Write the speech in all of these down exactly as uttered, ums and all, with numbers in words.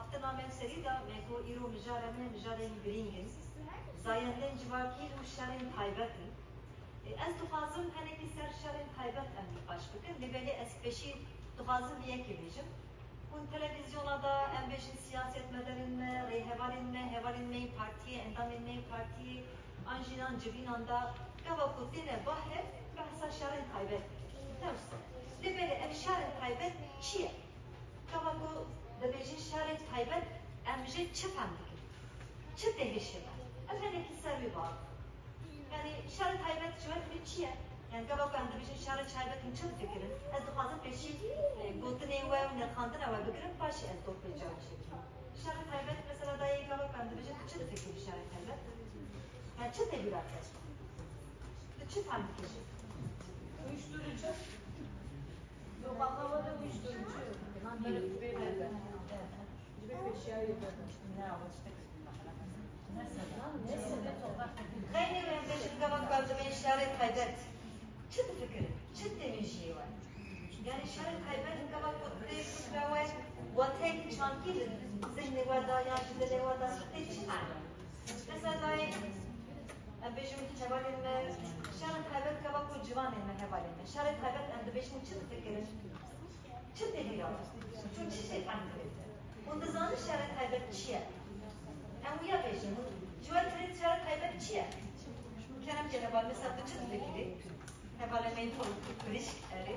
Xaftina me serî de me ku îro mijara me mijarên girîng in. Zayendên civakî û şerên taybet in. E, ez dixwazim henekî ser şerên taybet em nîqaş bikin. Lê belê ez pêşî dixwazim bi yekê bêjim. Hûn televîzyona de em bêjin siyasetmedarên me, rêhevalên me, hevalên me yên partiyê, endamên me yên partiyê, an jî nan civînan de gava ku têne bahs, behsa şerên taybet dikin. Ne wisa. Lê belê ev şerên taybet çi ye? Gava ku dibêjin şerê taybet, em ji çi fehm dikin? Çi tê hişê me? Em henekî ser wî biaxivin. Yani şerê taybet ji we dibê çi ye? Yani gava ku em dibêjin şerê taybet, em çi difikirin? Ez dixwazim pêşî, e, gotinên we û nirxandina we bigirim, paşê ez dor pê cewab çêkim. Şerê taybet mesela dayê gava ku em dibêjin, tu çi difikirî şerê taybet? Yani çi tê bîra te? Tu çi fehm dikî jî? Uyuşturucu. Yok, anlamadım, uyuşturucu. Bunları beyler. Gibi bir şey yapıyordum. Ne yapacaktık? Xeynî wê em bêjin gava ku em dibên şerê taybet. Çi difikirin? Çi tê mîjiyê we? Yani şerê taybet gava ku tê fikra we, wateyekî çandkî li zihnê we de yan ji dilê we de tê çi mane? Mesela dayê, em bêjin hevalên me, şerê taybet gava ku ciwanên me, hevalên me. Şerê taybet em dibêjin çi difikirin? Çi tê bîra? Çûn çi tê fehm kirî? Hûn dizanin şerê taybet çi ye? Em wiya bêjin. Ji we kirî şerê taybet çi ye? Kerem ke heval, mesela tu çi difikirî? Hevalê me yê polîtîk kurîşk, erê.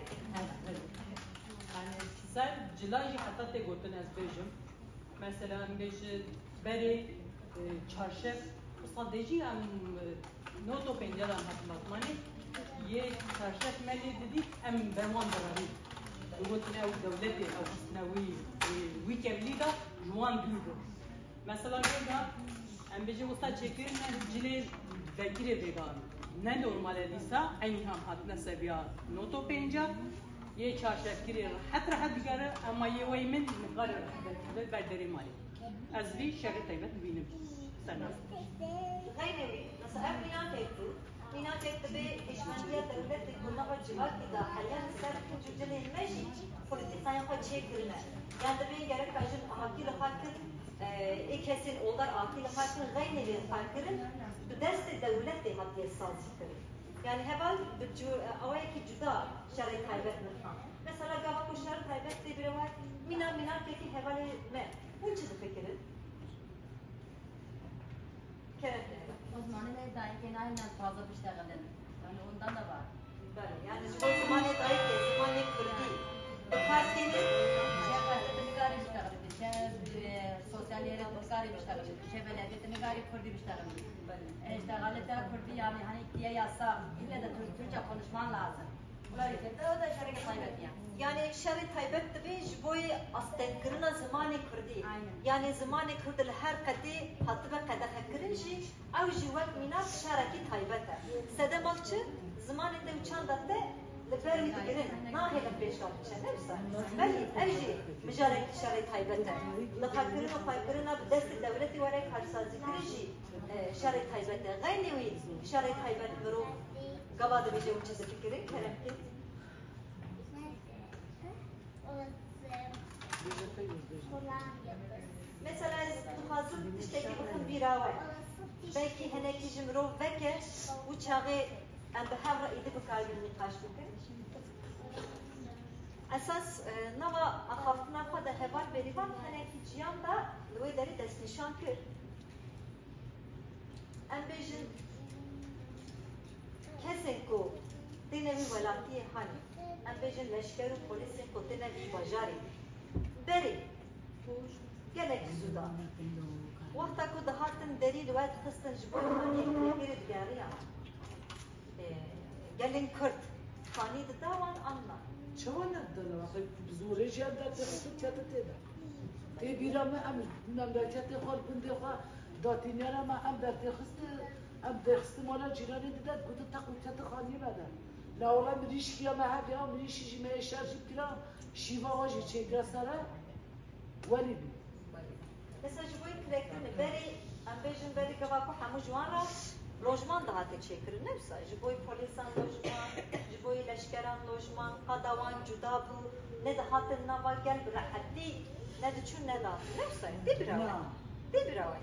Yani ser cila jî heta tê gotin ez bêjim. Mesela em bêjin berê, e, çarşef, wisa dê jî em, e, noto pênca de em hatin Batmanê, yê çarşef me lê didît, em ber wan direvîn. Digotin ew dewletê, ew xistine wî, e, wî kevlî de ji wan dûr bû. Mesela vêga, em bêjin wisa çêkirine cilê vekirê vêga. Ne normal e dîsa, eynî em hatine seviya noto pênca. Yê çarşefkirî rehet rehet digere, ema yê wey min nikarê rehet digere ber derê malê. Ez vî şerê taybet dibînim. Ser nas. Xeynê wî, mesela ev mînakek bû. Mînakek dibê hişmendiya dewletê ku nava civakî de heyet ser kincûcilên me jî polîtîkayên xwe çêkirine. Yan dibê gereka jin ahakî li xwe kir, e, ê kesên oldar ahakî li xwe kir, xeynê wê li xwe kirin, bi destê dewletê hatiye sazî kirin. Yani heval bi cu-, awayekî cuda şerê taybet nirxand. Mesela gava ku şerê taybet tê bîra we, mîna mînakekî hevalê me. Hûn çi difikirin? Kerem. Zimanê me dayikê nayên em taze biştexilin. Yani ondan da var. Belê, yani ji bo zimanê dayikê, zimanê kurdî. Bi kar tînin? Çe xelkê tu nikarî biştexilî, çe, e, sosyal yerê tu nikarî biştexilî, çe belediyê tu nikarî kurdî biştexilî. Belê. E, işte, xalê te kurdî, yani, hani, diye yasak. İlle de Türk-, Türkçe konuşman lazım. Belê. Te o da şereke taybet ya. Yani, şerê taybet dibê ji bo astengkirina zimanê kurdî. Aynen. Yani, zimanê kurdî li her qetê hatibe qedexekirin jî, ew jî wek mînak şerekî taybet e. Sedema çi? Zimanê te û çanda te li ber wî digirin, nahêlin pêşa biçe, ne wisa? Belê, ev jî mijarek şerê taybet e. Liqekirina xwekirina bi destê dewletê were karsazîkirin jî, e, şerê taybet e. Xeynî wî şerê taybet mirov gava dibêje û çi difikire, kerem kir. Mesela ez dixwazim tiştekî bixim bîra we. Belkî hinekî ji mirov veke û çaxê em bi hev re êdî bikaribin nîqaş bikin. Esas, e, nava axaftina xwe de heval Bêrîvan hinekî ciyan de li wê derê destnîşan kir. Em bêjin kesên ku têne wî welatiyê hanê, em bêjin leşker û polîsên ku têne vî bajarê, berê gelek zû da. Wexta ku dihatin derî li we dixistin ji bo hanê lêgirê digeriyan. E, gelên Kurd kanî dida wan an na? Çawa nedidana? Wextê bi zorê jî em dertêxistin kete tê de. Tê bîra me em memleketê xwe li gundê xwe datînera me em dertêxistin, em dêxistin mala cîranê dide, digotin teq û kete xaniyê me de. Lawala mirîşkiya me hev ya, mirîşî jî me yê şer jî bikira, şîva wan jî çêkira sere. Welî bî. Mesela ji bo yê kirekirine berê, em bêjin berê gava ku hemû ji wan re lojman dihate çêkirin, ne wisa? Ji bo yê polîsan lojman, ji bo yê leşkeran lojman, qada wan cuda bû. Ne dihatin nava gel bi rehetî, ne diçûn ne dihatin. Ne wisa ye. Tê bira we. Na. Tê bira we.